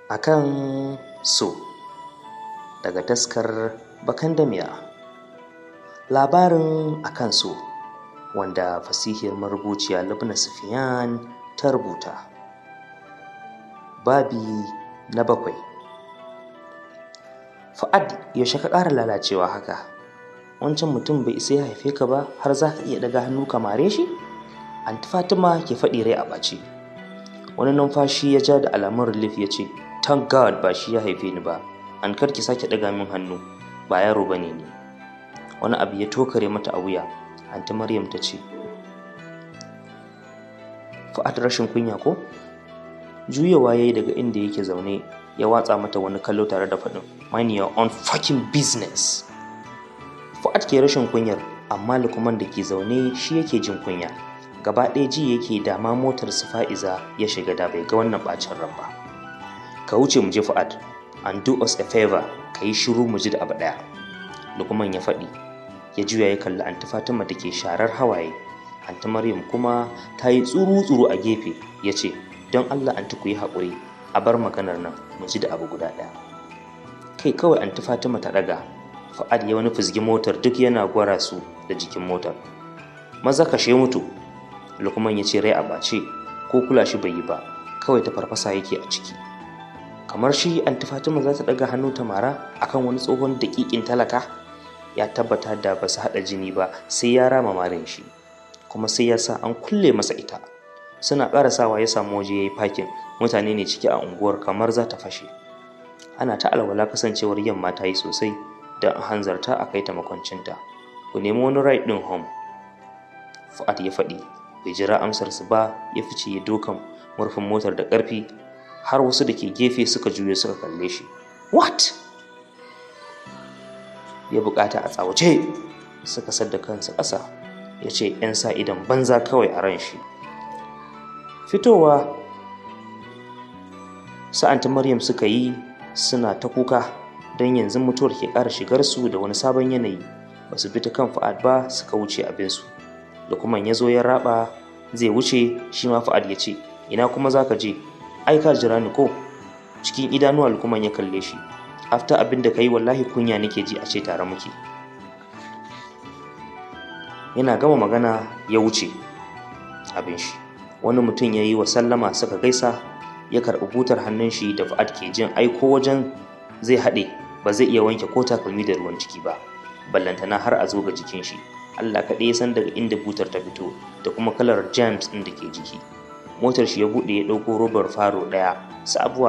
Akan so, daga taskar Bakandamiya. Labarin Akan So, wanda fasihiyar marubuciya Lubna Sufiyan ta rubuta. Babi na 7. Fu'ad, yaushe ka ƙara lalacewa haka? Wancan mutum bai isa ya haife ka ba har za ka iya ɗaga hannu ka mare shi? Anti Fatima ke faɗi rai a ɓace. Wani numfashi ya ja da alamun relief ya ce, "Thank God ba shi ya haife ni ba, an kar ki sake ɗaga min hannu, ba yaro ba ne ni." Wani abu ya tokare mata a wuya. Anti Maryam ta ce, "Fu'ad, rashin kunya ko?" Juyawa ya yi daga inda yake zaune ya watsa mata wani kallo tare da faɗin, "Mind your own fucking business." Fu'ad ke rashin kunyar, amma Lukman da ke zaune shi yake jin kunya. Gaba ɗaya ji yake dama motar su Fa'iza ya shiga da bai ga wannan ɓacin ran ba. "Ka wuce mu je, Fu'ad, and do us a favor, ka yi shiru mu ji da abu ɗaya," Lukman ya faɗi. Ya juya ya kalli Anti Fatima da ke sharar hawaye. Anti Maryam kuma ta yi tsuru-tsuru a gefe. Ya ce, "Don Allah anti, ku yi haƙuri, a bar maganar nan, mu ji da abu guda ɗaya." Kai kawai Anti Fatima ta ɗaga. Fu'ad ya wani fizgi motar, duk yana gwara su da jikin motar. "Maza kashe mutu," Lukman ya ce rai a ɓace. Ko kula shi bai yi ba, kawai ta farfasa yake a ciki. Kamar shi Anti Fatima za ta ɗaga hannu ta mara akan wani tsohon daƙiƙin talaka? Ya tabbata da ba su haɗa jini ba sai ya rama marin shi, kuma sai ya sa an kulle masa ita. Suna ƙarasawa ya samu waje ya yi fakin. Mutane ne ciki a unguwar kamar za ta fashe. Ana ta alwala kasancewar yamma ta yi sosai don a hanzarta a kai ta makwancinta. "Ku nemi wani ride ɗin home," Fu'ad ya faɗi. Bai jira amsar su ba ya fice ya dokan murfin motar da ƙarfi har wasu da ke gefe suka juyo suka kalle shi. "What?" ya bukata a tsawace. Suka sadda kansu ƙasa. Ya ce, "'Yan sa idan banza," kawai a ran shi. Fitowa su Anti Maryam suka yi suna ta kuka, don yanzu mutuwar ke ƙara shigar su da wani sabon yanayi. Ba su bi ta kan Fu'ad ba, suka wuce abinsu. Lukman ya zo ya raba zai wuce shi ma. Fu'ad ya ce, "Ina kuma za ka je? Ai ka jira ni ko?" Cikin idanuwa Lukman ya kalle shi. "After abin da ka yi, wallahi kunya nake ji a ce tare muke." Yana gama magana ya wuce abin shi. Wani mutum ya yi wa sallama, suka gaisa, ya karɓi butar hannun shi da Fu'ad ke jin aiko wajen zai haɗe, ba zai iya wanke ko takalmi da ruwan ciki ba, ballantana har a zo ga jikin shi. Allah kaɗai ya san daga inda butar ta fito da kuma kalar germs ɗin da ke jiki. Motar shi ya buɗe ya ɗauko robar Faro ɗaya sabuwa.